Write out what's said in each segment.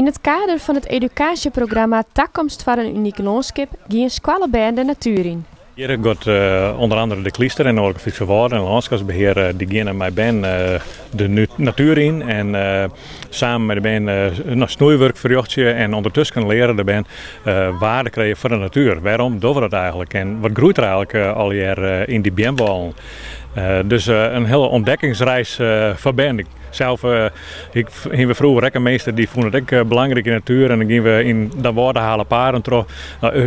Yn it kader fan it edukaasjeprogramma Takomst foar in unyk lânskip gean skoallebern de natuer yn. Hjir giet ûnder andere De Klyster en Noardlike Fryske Wâlden en Lânskipsbehear dy geane mei bern de natuer yn en samen mei de bern snoeiwurk ferrjochtsje en ûndertusken leare de bern waarde krije foar de natuer. Wêrom dogge we dat eigentlik en wat groeit der eigentlik allegear yn dy beamwâlen? Dus in hiele ûntdekkingsreis foar bern. Sels hiene we froeger ek in meester dy fûn it ek belangryk yn de natuer en dan giene we yn de Wâldehale paden troch.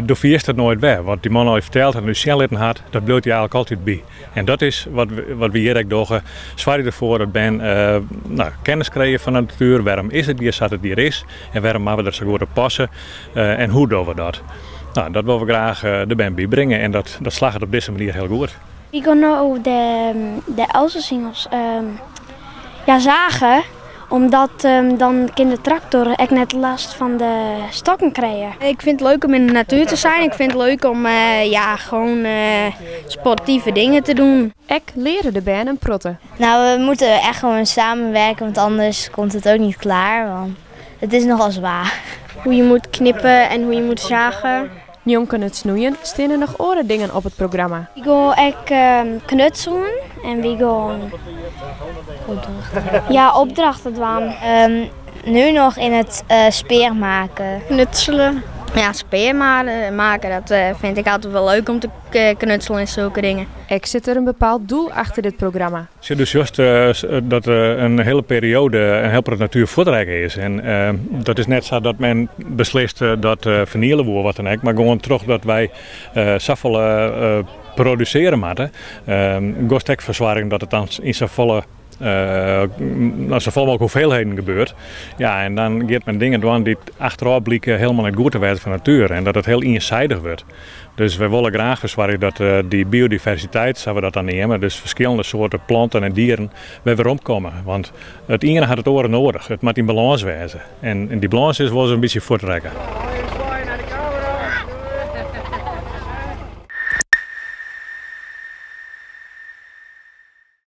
Do ferjitst it noait wer. Wat dy man al ferteld hat en ús sjen litten hat, dat bliuwt dy eigentlik altyd by. En dat is wat wy hjir ek dogge. Soargje derfoar dat bern kennis krije fan de natuer. Wêrom is it hjir sa't it hjir is en wêrom moatte we der sa goed op passe en hoe dogge we dat? Dat wolle we graach de bern bybringe en dat slagget op dizze manier hiel goed. Wy gean no de elzesingels ja, zage, omdat dan kin de traktor ek net last fan de stokken krije. Ik vind het leuk om in de natuur te zijn. Ik vind het leuk om ja, gewoon sportieve dingen te doen. Ek leare de bern in protte. Nou, we moeten echt gewoon samenwerken, want anders komt het ook niet klaar. Want het is nogal zwaar. Hoe je moet knippen en hoe je moet zagen. Njonken it snoeien steane noch oare dingen op it programma. Wy gean ek knutselen en wy gean ja, opdrachten dwaan. Nu nog in het speer maken. Knutselen. Ja, speer maken, dat vind ik altijd wel leuk om te knutselen en zulke dingen. Ek sit der in bepaald doel achter dit programma. Sjoch, do sjochst dat in hiele perioade in hiel protte natuer fuortrekke is. En dat is net sa dat men beslist dat ferniele woe of wat dan ek, mar gewoan trochdat wy safolle produsearje moatte, gost ek fersoargjen dat it dan yn safolle safolle mooglik hoeveelheden gebeurt. Ja, en dan giet men dingen dwaan dy't achterôf blike hielendal net goed te wêzen foar de natuer en dat it hiel iensidich wurdt. Dus wy wolle graach fersoargje dat dy biodiversiteit, sa't we dat dan neame, dus ferskillende soarten planten en dieren, wer weromkomme. Want it iene hat it oare noadich. It moat yn balâns wêze. En dy balâns is wolris in bytsje fuortrekke.